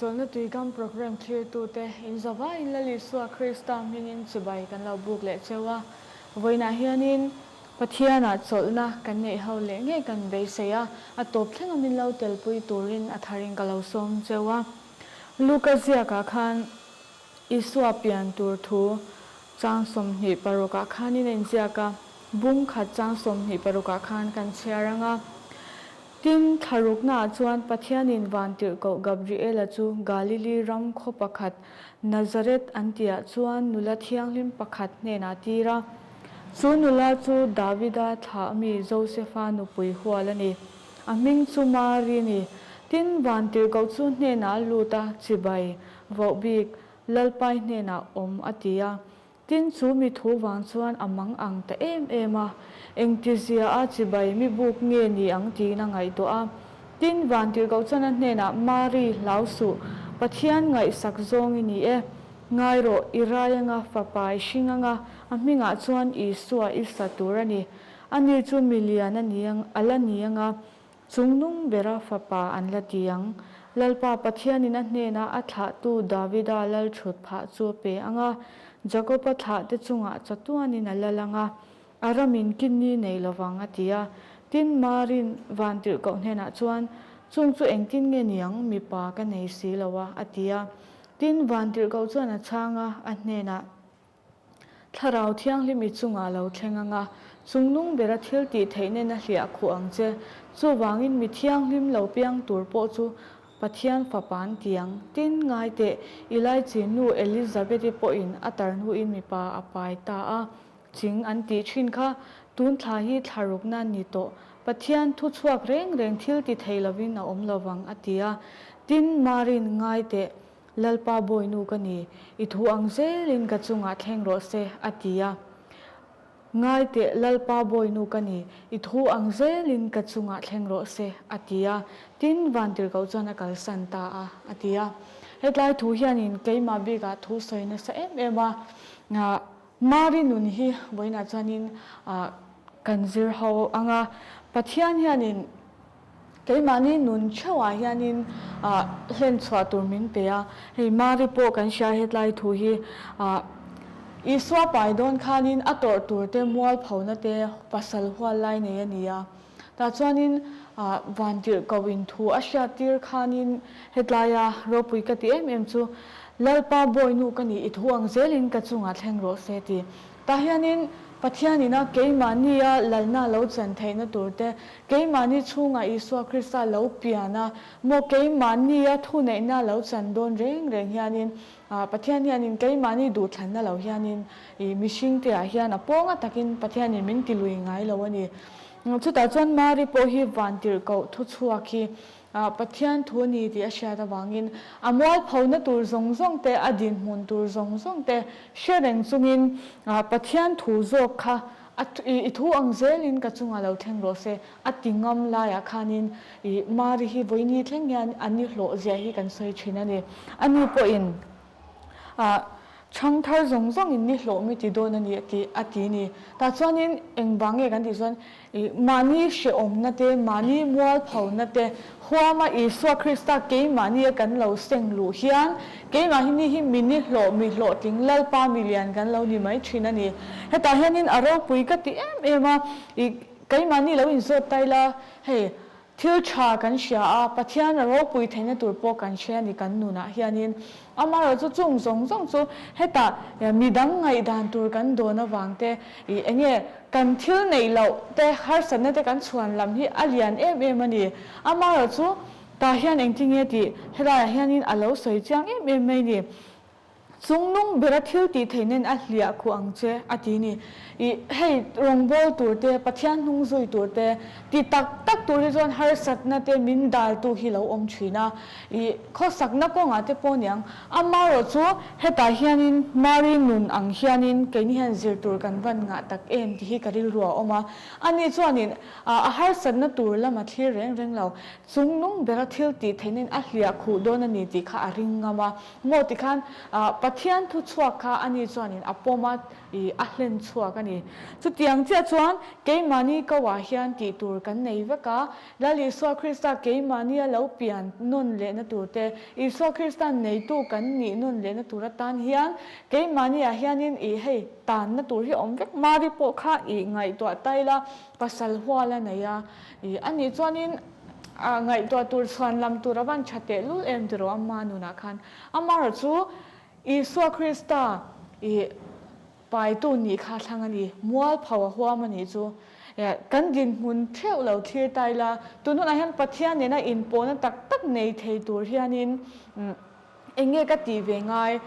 Chawlhna Tuikam Programme thlirtute inzavaiin Lal Isua Krista hmingin chibai kan lo buk leh cheu a. Vawiinah hianin Pathianah chawlhna kan neih ho leh ngei kan beisei a, a tawp thlenga min lo telpui turin a tharin ka lo sawm cheu a. Luka ziakah khan Isua pian tur thu chang 26 ah khanin a inziak a, bung khat chang 26 ah khan kan chhiar ang a. Tin, thlaruknaah chuan Pathianin vantirhkoh Gabriela chu Galili ram khaw pakhat Nazareth an tihah chuan nula thianghlim pakhat hnenah a tir a. Chu nula chu Davida thlah mi Josefa nupui hual a ni. A hming chu Mari a ni. Tin, vantirhkoh chu hnenah a lut a, chibai, voh bik, Lalpai hnenah awm a ti a. Tin, chu mi thu vang chuan a mang ang ta em em a, engtizia a chibai mi buk nge ni ang tiin a ngaihtuah a. Tin, vantirhkoh chuan a hnenah, Mari, hlau suh, Pathian ngaihsak zawng i ni e. Ngai rawh, i rai anga, fapa i hring anga, a hmingah chuan Isua i sa tur a ni. Ani chu milian a ni ang, a la ni anga, Chungnung bera fapa an la ti ang. Lalpa Pathianin a hnena a thlahtu Davida lal thut phah chu a pe ang a, Jakoba thlahte chungah chatuanin a lal ang a, a ramin kinni nei lovang a ti a. Tin, Marin vantirhkoh hnenah chuan, Chung chu engtin nge ni ang, mipa ka nei si lo a, a ti a. Tin, vantirhkoh chuan a chhang a, a hnenah, Thlarau Thianghlim i chungah lo thleng ang a, chungnung bera thil tih theih nen a hliah khuh ang che. Chuvangin mi thianghlim lo piang tur pawh chu Pathian Fapa an ti ang. Tin, ngai teh, i laichin nu Elizabeth-i pawhin a tarhnuin mipa a pai ta a, ching an tih thin kha tun thla hi thlarukna ni tawh. Pathian thu chhuak reng reng thil ti thei lovin a awm lovang, a ti a. Tin, Marin, ngai teh, Lalpa bawinu ka ni, i thu ang zelin ka chungah thleng rawh se, a ti a. Ngai teh, Lalpa bawinu ka ni, i thu ang zelin ka chungah thleng rawh se, a ti a. Tin, vantirhkoh chuan a kalsan ta a, a ti a. Hetlai thu hianin keimah bikah thu sawi nasa em em a, Mari nun hi vawiinah chuanin kan zir ho ang a. Pathian hianin Keimahni nun theuhah hianin hlen chhuah tur min pe a, hei Mari pawh kan hria hetlai thu hi Isua pai dawn khanin a tawrh tur te mualphona te pasal hual lai nei a ni a, tah chuanin vantirhkoh in thu a hriat tir khanin hetlaia ropui ka ti em em chu Lalpa bawinu ka ni i thu ang zelin ka chungah thleng rawh se ti. Tah hianin Pathianina keimahnia lalna lo chan theihna tur te, keimahni chhunga Isua Krista lo pian a, maw keimahnia thuneihna lo chan dawn reng reng hianin Pathian hianin keimahni duhthlanna lo hianin i mihringte ah hian a pawnga takin Pathianin min ti lui ngai lo a ni. Chutah chuan Mari pawh hi vantirhkoh thuchhuak hi Pathian thu a ni tih a hriat avangin a mualphona tur zawng zawng te, a dinhmun tur zawng zawng te hre reng chungin Pathian thu zawk kha a i thu ang zelin ka chungah lo thleng rawh se a ti ngam laiah khanin i Mari hi vawiini thleng hian a ni hlawh zia hi kan sawi thin a ni. Ani pawhin Chhang thar zawng zawng in ni hlawh mi ti dawn a ni a ti a ti ni. Tah chuanin eng vang nge kan tih chuan ih mahni hrehawmna te, mahni mualphona te huama Isua Krista keimahni a kan lo seng luh hian keimahni hi mi ni hlawh mi hlawhtling Lalpa mi lian kan lo ni mai thin a ni. Hetah hianin a ropui ka ti em em a, ih keimahni lo inzawt ta ila hei Thil tha kan hria a, Pathian a ropui theihna tur pawh kan hre a ni kan nunah hianin. Amaherawh chu chung zawng zawng chu hetah midang ngaihdan tur kan dawn avang te, ih enge kan thil neih loh te, harsatna te kan chhuan lam hi a lian em em a ni. Amaherawh chu tah hian engtinge tih helaiah hianin a lo sawi chiang em em mai ni. Chungnung bera thil tih theih nen a hliah khuh ang che, a ti ni. Ih, hei rawngbâwl tur te, Pathian hnung zui tur te, ti tak tak tur hi chuan harsatna te min dâltu hi lo awm ṭhin a. Ih, khawsakna kawngah te pawh niang. Amaherawh chu hetah hianin Mari nun ang hianin keini hian zir tur kan van ngah tak em tih hi ka rilru a awm a. Ani chuanin a harsatna tur lam a thlir reng reng lo. Chungnung bera thil tih theih nen a hliah khuh dawn a ni tih kha a ring ngam a. Maw tikhan Pathian thu chhuak kha ani chuanin a pawm a, ih a hlen chhuak a ni. Chutiang chiah chuan keimahni ko ah hian tih tur kan nei vek a, Lal Isua Krista keimahni a lo pian nawn lehna tur te, Isua Krista neitu kan nih nawn lehna tur atan hian keimahni ah hianin ih hei tanna tur hi awm vek. Mari pawh kha ih ngaihtuah ta ila pasal hual a nei a, ih anih chuanin ah ngaihtuah tur chhuan lam tur a van tha tehlul em tiraw ama nunah khan. Amaherawh chu Isua Krista ih paitu nih kha thlang a ni, mualpho a huam a nih chu. Kan dinhmun theuh lo thlir ta ila, tun hunah hian Pathian nena inpawhna tak tak nei thei tur hianin eng nge ka tih ve ngai?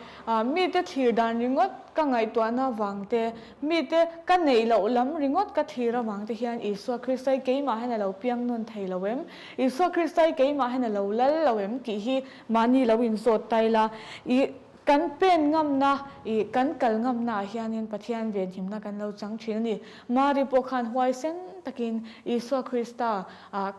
Mite thlir dan ringawt ka ngaihtuahna avang te, mite ka neih loh lam ringawt ka thlir avang te hian Isua Krista hi keimah hian a lo piang nawn thei lo em? Isua Krista hi keimah hian a lo lal lo em? tih hi Mahni lo inzawt ta ila, i kan pen ngamna, i kan kal ngamna ah hianin Pathian venhimna kan lo chang thin a ni. Mari pawh khan huaisen takin Isua Krista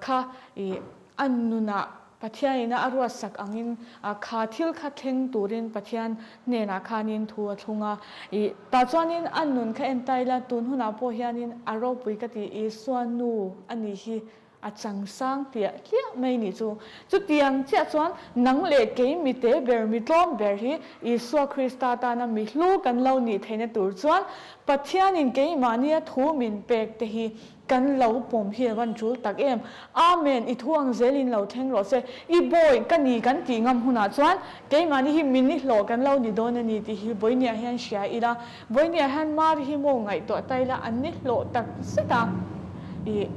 kha i a nunah Pathianina a ruatsak angin kha thil kha thleng turin Pathian hnenah khanin thu a thlung a. I tah chuanin a nun kha en ta ila, tun hunah pawh hianin a ropui ka ti, Isua nu a nih hi. A chang sang tliah tliah mai nih chu. Chutiang chiah chuan nang leh kei mi te ber, mi tlawm ber hi Isua Krista tana mi hlu kan lo nih theihna tur chuan Pathianin keimahnia thu min pek te hi kan lo pawm hi a van tul tak em. Amen, i thu ang zelin lo thleng rawh se. I bawi ka ni kan tih ngam hunah chuan keimahni hi mi nihlawh kan lo ni dawn a ni tih hi Vawinia hian hria ila. Vawinia hian Mari hi maw ngaihtuah ta ila an nihlawh tak zet a. Ih,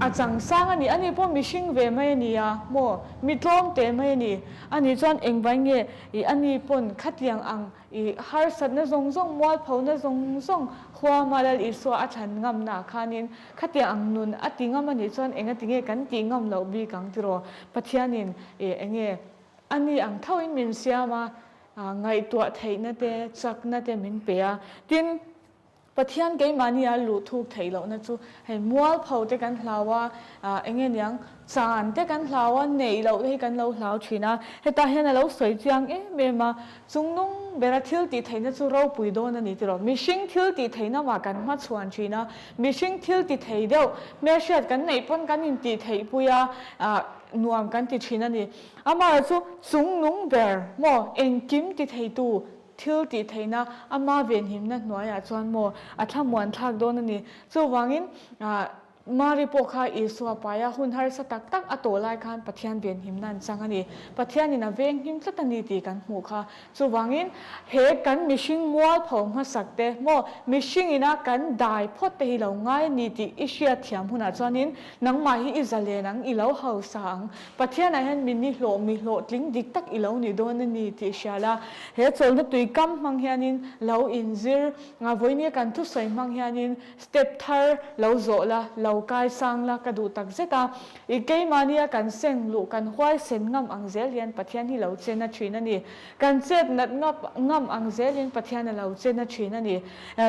a chang sang a ni. Ani pawh mihring ve mai a ni a, maw? Mi tlawm teh mai a ni. Ani chuan engvai nge ih ani pawn khatiang ang ih harsatna zawng zawng, mualphona zawng zawng huama Lal Isua a thlan ngamnaah khanin khatiang ang nun a ti ngam a nih chuan engati nge kan tih ngam loh bik ang tiraw? Pathianin ih enge ani ang thoin min siam a, ngaihtuah theihna te, chakna te min pe a. Tin, Pathian keimahni a luh thuk theih lohna chu hei mualpho te kan hlau a, eng nge niang chan te kan hlau a, neih loh te hi kan lo hlau thin a. Hetah hian a lo sawi chiang em em a, chungnung bera thil tih theihna chu ropui dawn a ni tiraw. Mihring thil tih theihna mah kan hmachhuan thin a, mihring thil ti thei deuh hmelhriat kan neih pawn kan intih theih pui a, nuam kan ti thin a ni. Amaherawhchu chungnung ber maw engkim ti theitu Thil tih theihna ama venhimna hnuaiah chuan maw a thlamuan thlak dawn a ni. Chuvangin Mari pawh kha Isua paia hun harsa tak tak a tawh lai khan Pathian venhimna an chang a ni. Pathianin a venghim tlat a ni tih kan hmuh kha. Chuvangin he kan mihring mualpho hmasak te maw mihringina kan dai phawt te hi lo ngai a ni tih i hriatthiam hunah chuanin nangmah hi i zalen ang, i lo hausa ang. Pathianah hian mi nihlawh, mi hlawhtling dik tak i lo ni dawn a ni tih hria la. He chawlhna tui kam hmang hianin lo inzir, vawinia kan thusawi hmang hianin step thar lo zawh la, lo kai sang la ka duh tak zet a. I keimahnia kan seng luh, kan huaisen ngam ang zel hian Pathian hi lo che na thin a ni. Kan chet nat ngam ang zelin Pathian a lo che na thin a ni.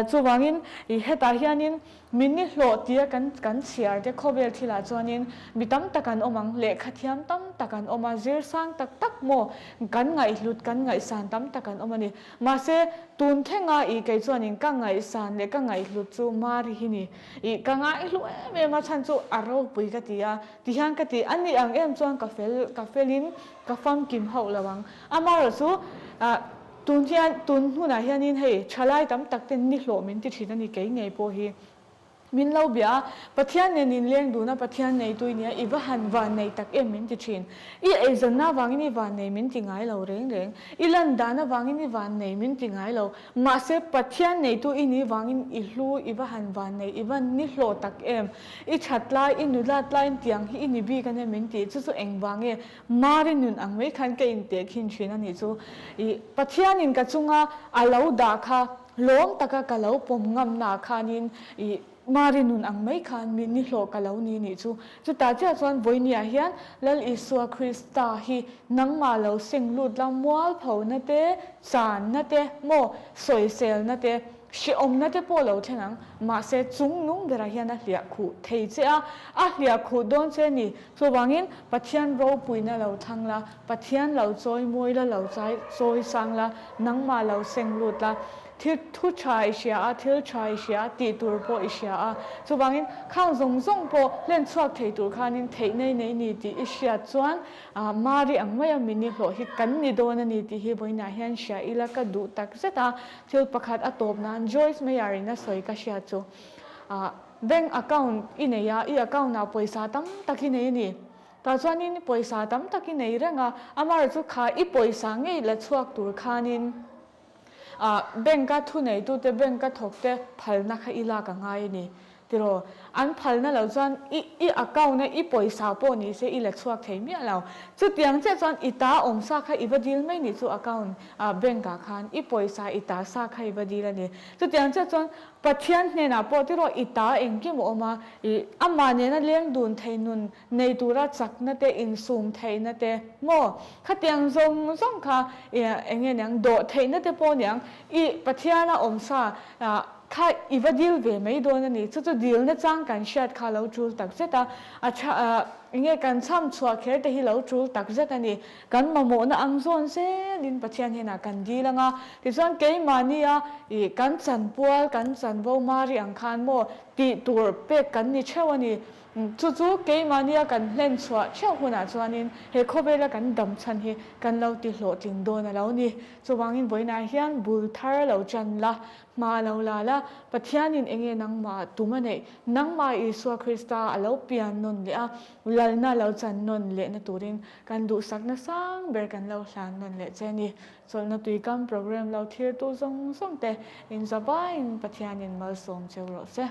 Chuvangin hetah hianin Min ni hlawh tia kan kan chhiar te khawvel thilah chuanin mi tam tak an awm ang, lehkha thiam tam tak an awm a, zir sang tak tak maw kan ngaihhlut kan ngaihsan tam tak an awm a ni. Mahse, tun thlenga ih kei chuanin ka ngaihsan leh ka ngaihhlut chu Mari hi ni. Ih ka ngaihhlu em em a chhan chu a ropui ka ti a, tihian ka ti a ni ang em chuan ka fel ka felin ka famkim hauh lo ang. Amaherawhchu ah Tun hian, tun hmunah hianin hei thalai tam tak ten ni hlawh min ti thin a ni kei ngei pawh hi. Min lo bia a, Pathian nen in leng dun a, Pathian neitu i nia, i va han van nei tak em min ti thin. I eizawnna avangin i van nei min ti ngai lo reng reng. I lan dan avangin i van nei min ti ngai lo. Mahse, Pathian neitu i nih vangin i hlu, i va han van nei, i va ni hlawh tak em. I that lai, i nulat laiin tiang hi i ni bik a nia min ti. Chu chu engvang nge? Mari nun ang mai khan ka inteh khin thin a nih chu. I Pathianin ka chunga a lo dah kha lawm taka ka lo pawm ngamnaah khanin i Mari nun ang mai khan mi nihlawh ka lo ni nih chu. Chutah chiah chuan vawinia hian Lal Isua Krista hi nangmah lo seng lut la mualphona te, channa te, maw sawiselna te. Hrehawmna te pawh lo thleng ang, mahse chung nung berah hian a hliah khuh thei che a, a hliah khuh dawn che a ni. Chuvangin Pathian ropuina lo thlang la, Pathian lo chawi mawi la, lo chai chawi sang la, nangmah lo seng lut la, thil thu tha i hria a, thil tha i hria a, tih tur pawh i hria a. Chuvangin khang zawng zawng pawh hlen chhuak thei tur khanin theihna i nei ni tih i hriat chuan Mari ang maia mini hlawh hi kan ni dawn a ni tih hi vawiinah hian hria ila ka duh tak zet a. Thil pakhat a tawp nan Joyce Meyer in a sawi ka hriat chu bank account i nei a, i account ah pawisa tam tak i nei a ni. Tah chuanin pawisa tam tak i nei reng a, amaherawh chu kha i pawisa ngei la chhuak tur khanin bank a thuneitute, bank a thawkte phalna kha i lak a ngai a ni. Tiraw? An phalna lo chuan i i account a i pawisa pawh ni se i la chhuak thei miah lo. Chutiang chiah chuan i ta awm sa kha i va dil mai nih chu account ah bank ah khan i pawisa i ta sa kha i va dil a ni. Chutiang chiah chuan Pathian hnenah pawh tiraw i ta engkim a awm a, i amah nena leng dun thei nun nei tura chakna te insum theihna te maw? Khatiang zawng zawng kha i eng nge niang dawh theihna te pawh niang i Pathiana awm sa Kha i va dil ve mai dawn a ni. Chu chu dilna chang kan hriat kha lo tul tak zet a, a tha enge kan chham chhuah kher te hi lo tul tak zet a ni. Kan mamawhna ang zawn zelin Pathian hnenah kan dil ang a, tichuan keimahnia i kan chanpual, kan chanvo Mari ang khan maw tih tur pek kan ni theuh a ni. Chu chu keimahnia kan hlen chhuah theuh hunah chuanin he khawvela kan dam chhan hi kan lo ti hlawhtling dawn a lo ni. Chuvangin vawiinah hian bul thar lo chan la, Hma lo la la, Pathianin enge nangmah tum a neih? Nangmah Isua Krista a lo pian nawn leh a, lalna lo chan nawn lehna turin kan duhsakna sang ber kan lo hlan nawn leh che a ni. Chawlhna tuikam program lo thirtu zawng zawng te inzavaiin Pathianin malsawm cheu rawh se.